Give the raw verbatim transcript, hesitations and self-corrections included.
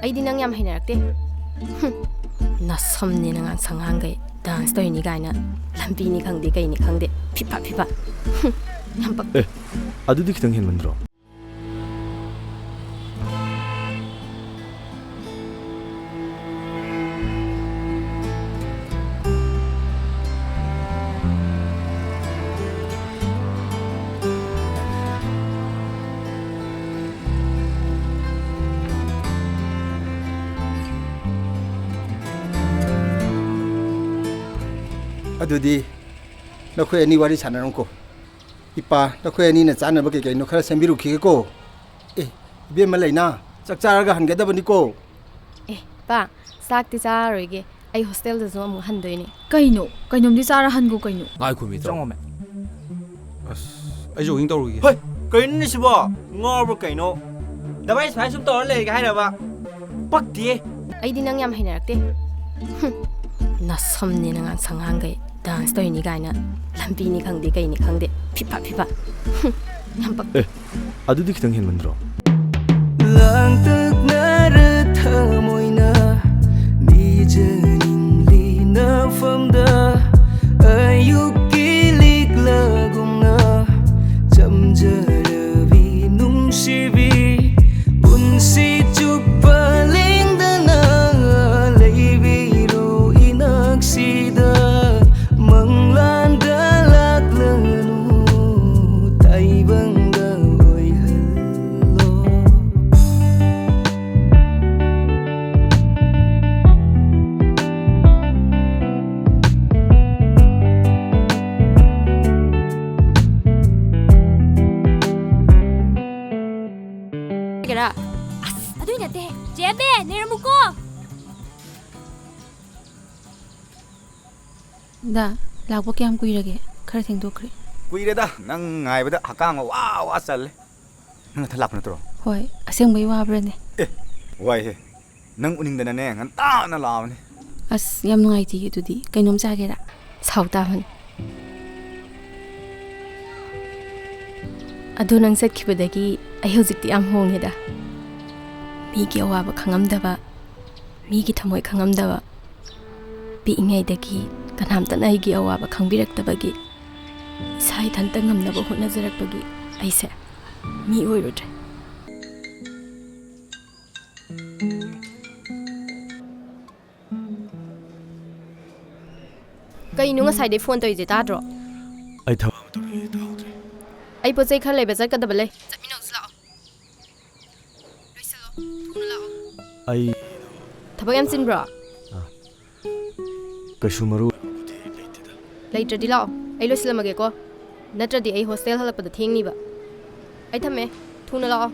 ꯑꯩꯗꯤ ꯅꯪ ꯌꯥꯝ ꯍꯩꯅꯔꯛꯇꯦ꯫ ꯍꯨꯝ, ꯅꯁꯝꯅꯦ ꯅꯉꯥꯡ ꯁꯉꯥꯡꯈꯩ꯫ ꯗꯥꯟꯁ ꯇꯧꯔꯤꯅꯤ ꯀꯥꯏꯅ ꯂꯝꯕꯤꯅꯤ ꯈꯪꯗꯦ ꯀꯩꯅꯤ ꯈꯪꯗꯦ ꯐꯤꯠꯐꯥ ꯐꯤꯠꯐꯥ꯫ ꯍꯨꯝ, ꯌꯥꯝ ꯄꯛ- ꯑꯦ, ꯑꯗꯨꯗꯤ ꯈꯤꯇꯪ ꯍꯦꯟꯃꯟꯗ꯭ꯔꯣ? ꯑꯗꯨꯗꯤ ꯅꯈꯣꯏ ꯑꯅꯤ ꯋꯥꯔꯤ ꯁꯥꯟꯅꯔꯝꯀꯣ꯫ ꯏꯄꯥ, ꯅꯈꯣꯏ ꯑꯅꯤꯅ ꯆꯥꯅꯕ ꯀꯩ ꯀꯩꯅꯣ ꯈꯔ ꯁꯦꯝꯕꯤꯔꯨꯈꯤꯒꯦꯀꯣ꯫ ꯑꯦ, ꯏꯕꯦꯝꯃ ꯂꯩꯅꯥ, ꯆꯥꯛ ꯆꯥꯔꯒ ꯍꯟꯒꯗꯕꯅꯤꯀꯣ꯫ ꯑꯦ, ꯄꯥ, ꯆꯥꯛꯇꯤ ꯆꯥꯔꯔꯣꯏꯒꯦ꯫ ꯑꯩ ꯍꯣꯁꯇꯦꯜꯗꯁꯨ ꯑꯃꯨꯛ ꯍꯟꯗꯣꯏꯅꯦ꯫ ꯀꯩꯅꯣ? ꯀꯩꯅꯣꯝꯗꯤ ꯆꯥꯔ ꯍꯟꯒꯣ ꯀꯩꯅꯣ꯫ ꯉꯥꯏꯈꯣ, ꯃꯤꯇꯣ꯫ ꯆꯪꯉꯣꯃꯦ꯫ ꯑꯁ, ꯑꯩ jogging ꯇꯧꯔꯨꯈꯤꯒꯦ꯫ ꯍꯣꯏ, ꯀꯩꯅꯣꯅꯦ ꯁꯤꯕꯣ? ꯉꯥꯎꯔꯕ꯭ꯔꯣ ꯀꯩꯅꯣ? ꯗꯕꯥꯏ ꯁꯨꯃꯥꯏ ꯁꯨꯝ ꯇꯧꯔ ꯂꯩꯔꯒꯦ ꯍꯥꯏꯔꯕ? ꯄꯛꯇꯤꯌꯦ꯫ ꯑꯩꯗꯤ ꯅꯪ ꯌꯥꯝ ꯍꯩꯅꯔꯛꯇꯦ꯫ ꯍꯨꯝ, ꯅꯁꯝꯅꯦ ꯅꯉꯥꯡ ꯁꯉꯥꯡꯈꯩ꯫ ꯗꯥꯟꯁ ꯇꯧꯔꯤꯅꯤ ꯀꯥꯏꯅ ꯂꯝꯕꯤꯅꯤ ꯈꯪꯗꯦ ꯀꯩꯅꯤ ꯈꯪꯗꯦ ꯐꯤꯠꯐꯥ ꯐꯤꯠꯐꯥ꯫ ꯍꯨꯝ, ꯌꯥꯝ ꯄꯛ- ꯑꯦ, ꯑꯗꯨꯗꯤ ꯈꯤꯇꯪ ꯍꯦꯟꯃꯟꯗ꯭ꯔꯣ? ꯂꯥꯡꯇꯛꯅꯔ ꯊꯃꯣꯏꯅ ꯅꯤꯖꯅꯤꯡꯂꯤ ꯅꯐꯝꯗ ꯑꯌꯨꯛꯀꯤ ꯂꯤꯛꯂꯥꯒꯨꯝꯅ ꯆꯝꯖꯔꯕꯤ ꯅꯨꯡꯁꯤꯕꯤ ꯄꯨꯟꯁꯤ ꯆꯨꯞꯄ ꯂꯦꯡꯗꯅ ꯂꯩꯕꯤꯔꯣ ꯏꯅꯥꯛꯁꯤꯗ ꯃꯪꯂꯥꯟꯗ ꯂꯥꯛꯂꯅꯨ ꯇꯥꯏꯕꯪꯗ ꯑꯣꯏꯍꯜꯂꯣ꯫ ꯀꯦꯔꯥ? ꯑꯁ, ꯑꯗꯨꯏ ꯅꯠꯇꯦ꯫ ꯆꯦ ꯑꯕꯦ, ꯂꯩꯔꯝꯃꯨꯀꯣ꯫ ꯗꯥ, ꯂꯥꯛꯄ ꯀꯌꯥꯝ ꯀꯨꯏꯔꯒꯦ? ꯈꯔ ꯊꯦꯡꯗꯣꯛꯈ꯭ꯔꯦ꯫ ꯀꯨꯏꯔꯦꯗ, ꯅꯪ ꯉꯥꯏꯕꯗ ꯍꯛꯀꯥꯡ ꯋꯥ ꯋꯥ ꯆꯜꯂꯦ꯫ ꯅꯪ ꯅꯊꯟ ꯂꯥꯛꯄ ꯅꯠꯇ꯭ꯔꯣ? ꯍꯣꯏ, ꯑꯁꯦꯡꯕꯩ ꯋꯥꯕ꯭ꯔꯅꯦ? ꯑꯦ, ꯋꯥꯏꯍꯦ꯫ ꯅꯪ ꯎꯅꯤꯡꯗꯅꯅꯦ ꯉꯟꯇꯥꯅ ꯂꯥꯛꯑꯕꯅꯤ꯫ ꯑꯁ, ꯌꯥꯝ ꯅꯨꯡꯉꯥꯏꯇꯦꯌꯦ ꯑꯗꯨꯗꯤ꯫ ꯀꯩꯅꯣꯝ ꯆꯥꯒꯦꯔꯥ? ꯁꯥꯎ ꯇꯥꯕꯅꯤ꯫ ꯑꯗꯣ ꯅꯪ ꯆꯠꯈꯤꯕꯗꯒꯤ ꯑꯩ ꯍꯧꯖꯤꯛꯇꯤ ꯌꯥꯝ ꯍꯣꯡꯉꯦꯗ꯫ ꯃꯤꯒꯤ ꯑꯋꯥꯕ ꯈꯪꯉꯝꯗꯕ, ꯃꯤꯒꯤ ꯊꯃꯣꯏ ꯈꯪꯉꯝꯗꯕ, ꯄꯤꯛꯏꯉꯩꯗꯒꯤ ꯀꯅꯥꯝꯇꯅ ꯑꯩꯒꯤ ꯑꯋꯥꯕ ꯈꯪꯕꯤꯔꯛꯇꯕꯒꯤ ꯏꯁꯥ ꯏꯊꯟꯇ ꯉꯝꯅꯕ ꯍꯣꯠꯅꯖꯔꯛꯄꯒꯤ ꯑꯩꯁꯦ ꯃꯤ ꯑꯣꯏꯔꯨꯗ꯭ꯔꯦ꯫ ꯀꯩꯅꯣ ꯉꯁꯥꯏꯗꯩ ꯐꯣꯟ ꯇꯧꯔꯤꯁꯦ, ꯇꯥꯗ꯭ꯔꯣ? ꯑꯩ ꯊꯕꯛ ꯑꯃ ꯇꯧꯔꯤꯉꯩ ꯇꯥꯍꯧꯗ꯭ꯔꯦ꯫ ꯑꯩ ꯄꯣꯠ ꯆꯩ ꯈꯔ ꯂꯩꯕ ꯆꯠꯀꯗꯕ ꯂꯩ꯫ ꯆꯠꯃꯤꯟꯅꯧꯁꯤ ꯂꯥꯛꯑꯣ꯫ ꯂꯣꯏꯁꯤꯜꯂꯣ꯫ ꯊꯨꯅ ꯂꯥꯛꯑꯣ꯫ ꯑꯩ ꯊꯕꯛ ꯌꯥꯝ ꯆꯤꯟꯕ꯭ꯔꯣ? ꯑꯥ꯫ ꯀꯩꯁꯨ ꯃꯔꯨ ꯑꯣꯏꯕꯕꯨꯗꯤ ꯂꯩꯇꯦꯗ꯫ ꯂꯩꯇ꯭ꯔꯗꯤ ꯂꯥꯛꯑꯣ꯫ ꯑꯩ ꯂꯣꯏꯁꯤꯜꯂꯝꯃꯒꯦꯀꯣ꯫ ꯅꯠꯇ꯭ꯔꯗꯤ ꯑꯩ ꯍꯣꯁꯇꯦꯜ ꯍꯜꯂꯛꯄꯗ ꯊꯦꯡꯅꯤꯕ꯫ ꯑꯩ ꯊꯝꯃꯦ꯫ ꯊꯨꯅ ꯂꯥꯛꯑꯣ꯫